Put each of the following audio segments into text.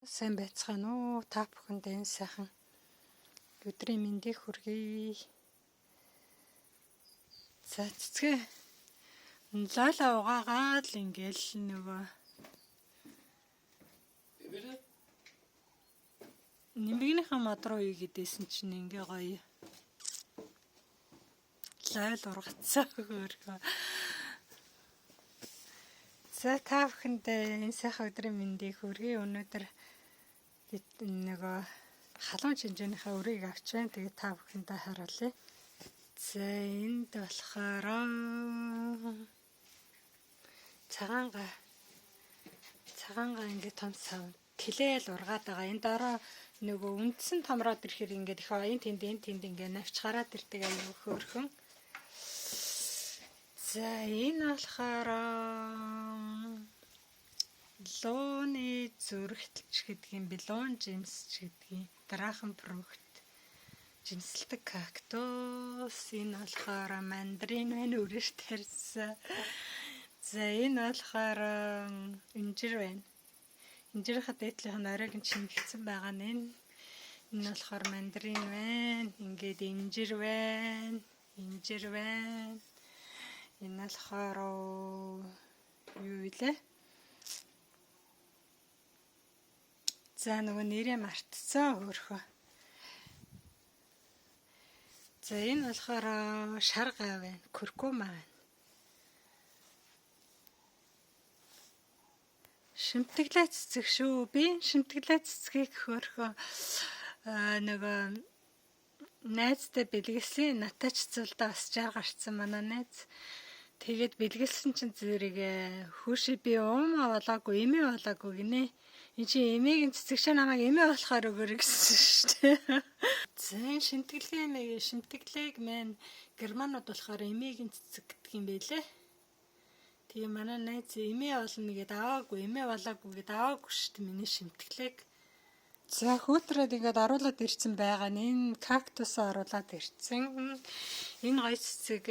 Сайн байцгаана уу? Та бүхэнд энэ сайхан өдрийн мэндийг хүргэе. За цэцгээ лала угаагаад л ингээл нөгөө нэмгэнийхэн мод руу ийгээдсэн чинь ингээ гоё лайл ургацсан хөөрхөө. За та бүхэнд энэ сайхан өдрийн мэндийг хүргэе. Өнөөдөр нөгөө халуун чинжээнийхээ өрийг авч байна. Тэгээд та бүхэндээ харуулъя. За энд болохоор цагаангаа ингээд том сав тэлээл ургаад байгаа. Энэ дараа нөгөө үндсэн томроод ирэхээр ингээд их оюун тэнд энэ тэнд ингээд навч гараад ирдэг аюу хөөрхөн. За энэ болохоор лууны зүрхтэлч гэдэг юм би, луун жимс ч гэдгийг, драхенфрукт жимсэлдэг кактус. Энэ болохоор мандарин байна, өрөөр тарьсан. За энэ болохоор инжир байна. Инжирийнхаа дээдлийнх нь оройг нь чимэгдсэн байгаа нь энэ. Энэ болохоор мандарин байна. Ингээд инжир байна. Инжир байна. Энэ болохоор юу вэ? За нөгөө нэрээ мартцсан хөөрхөө. За энэ болохоор шар гав байна, куркума байна. Шимтгэлээ цэцэг шүү. Би шимтгэлээ цэцгийг хөөрхөө нөгөө найзтай бэлгэлсэн. Натач цулдаа бас 60 гарцсан манай найз. Тэгээд бэлгэлсэн чинь зэрэг хүүшээ би уумаа болоогүй, эмээ болоогүй гинэ. Энд чи эмээг нь цэцэгшээ намайг эмээ болохоор өгөөрэй гэсэн шүү дээ. За энэ шимтгэлээ мэг шимтгэлээг мэн германууд болохоор эмээг нь цэцэг гэдэг юм байлээ. Тэгээ манай найз эмээ болно гэдээ аваагүй, эмээ болоогүй гэдээ аваагүй шүү дээ миний шимтгэлээг. За хүүтрээд ингээд оруулаад ирсэн байгаа нь энэ кактусаа оруулаад ирсэн. Энэ гоё цэцэг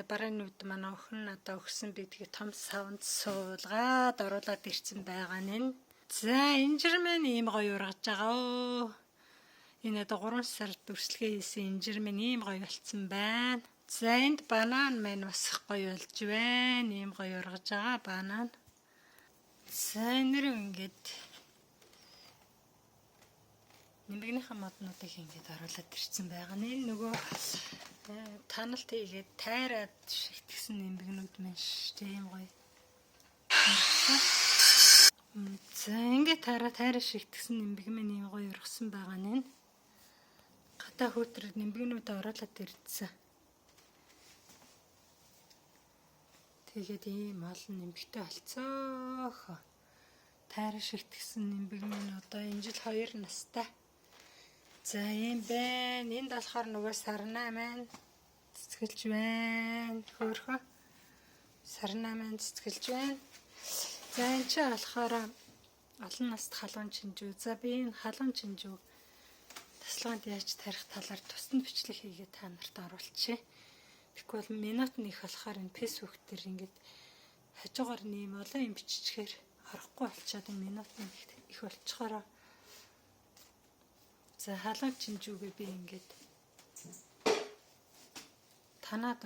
баруун нүд манай охин надад өгсөн, би тэгээ том савнд суулгаад оруулаад ирсэн байгаа нь энэ. За инжир маань ийм гоё ургаж байгаа өө. Энэ одоо 3 сард өрсөлгөө хийсэн инжир маань ийм гоё болцсон байна. За энд банан маань бас гоё болж байна. Ийм гоё ургаж байгаа банан. За энэ рүү ингээд нэмгэнийхэн моднуудыг ингээд оруулаад ирсэн байгаа. Энэ нөгөө таналт хийгээд тайраад шигтгэсэн нэмгэнүүд маань шүү дээ. Ийм гоё. За ингээд тайраа шигтгэсэн нэмэг маань ийм гоё ургасан байгаа нэ. Гадаа хүүтрээд нэмгэнүүдээ оруулаад ирсэн. Тэгээд ийм олон нэмэгтэй болцоо. Тайраа шигтгэсэн нэмэг маань одоо энэ жил 2 настай. За ийм байна. Энд болохоор нөгөө сарнаа маань цэцгэлж байна. Хөөрхөн сарнаа маань цэцгэлж байна. За энэ чи болохоор олон наст халуун чинжүү. За би энэ халуун чинжүү тасалгаанд яаж тарих талаар тусдан бичлэг хийгээд та нарт оруулчихъя. Тэгэхгүй бол минут нь их болохоор энэ Facebook дээр ингээд хажуугаар нэм олон юм биччихээр орохгүй болчиход энэ минут нь их болчихороо. За халуун чинжүүгээ би ингээд танаад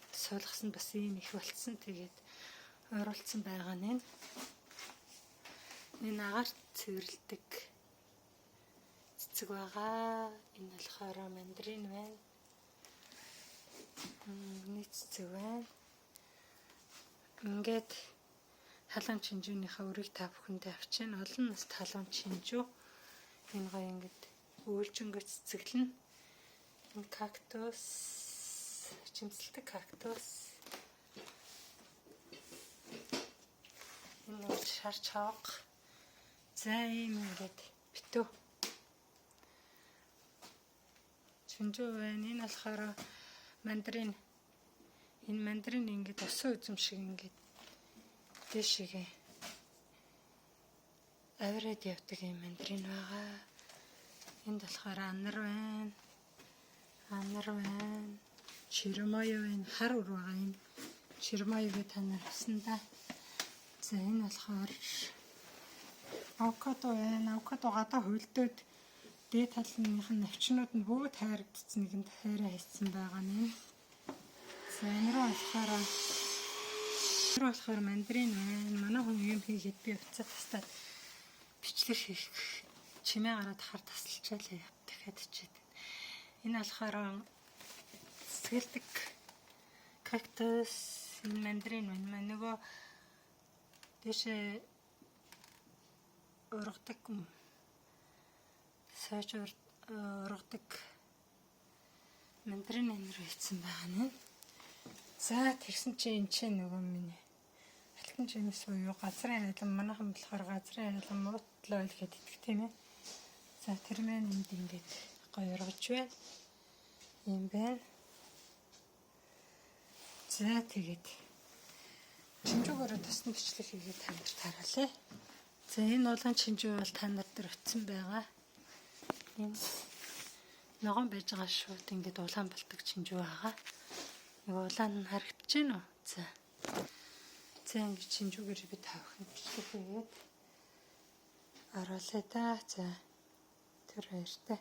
суулгасан бас ийм их болцсон. Тэгээд оруулсан байгаа нь энэ агаар цэвэрлдэг цэцэг байгаа. Энэ болохоор мандарин байна. Миний цэцэг байна. Ингээд халуун чинжүүнийхээ өрийг та бүхэндээ авчина. Олон наст халуун чинжүү. Энэ гоё ингээд үүлжөнгөө цэцэглэнэ. Энэ кактус, чимсэлдэг кактус. Энэ нэг шар чавга. За ийм ингээд битүү. Чинжүү байна. Энэ болохоор мандарин. Энэ мандарин ингээд усан үзэм шиг ингээд дээшээгээ авираад явдаг юм мандарин байгаа. Энд болохоор анар байна. Анар байна. Чирмая байна. Хар үр байгаа юм. Чирмаяг та нар авсан да. За энэ болохоор Авокадо байна. Авокадо гадаа хөлдөөд дээд талынх нь навчнууд нь бүгд хайрагдсан, нэгэнд хайраа хийсэн байгаа нэ. За, энэ рүү болохоор мандарин байна. Манай хүн юм хийгээд би уцаа тастаад бичлэг хийх чимээ гараад хар тасалчаалаа яв. Дахиад хичээд. Энэ болохоор цэцгэлдэг кактус, энэ мандарин байна. Мань нөгөө дэшээ ургадаг, сойж ургадаг мандарин энэ рүү хийсэн байгаа нэ. За, тэгсэн чи энэ чинь нөгөө миний алтан жимс буюу газрын айлан, манайхан болохоор газрын айлан, муутлаа ойл гэдэг тийм ээ. За, тэр мэн энд ингээд гоё ургаж байна. Юм байна. За, тэгээд чинжүүгээрээ тусна бичлэг хийгээд та нарт харуулъя. За, энэ улаан чинжүү бол та нар дээр утсан байгаа. Энэ ногоон байж байгаа, шууд ингээд улаан болдог чинжүү байгаа. Нэг улаан нь харагдаж байна уу? За. За, ингээд чинжүүгээр би та бүхэнд бичлэг хийгээд оруулъя та. За, тэр баяртай.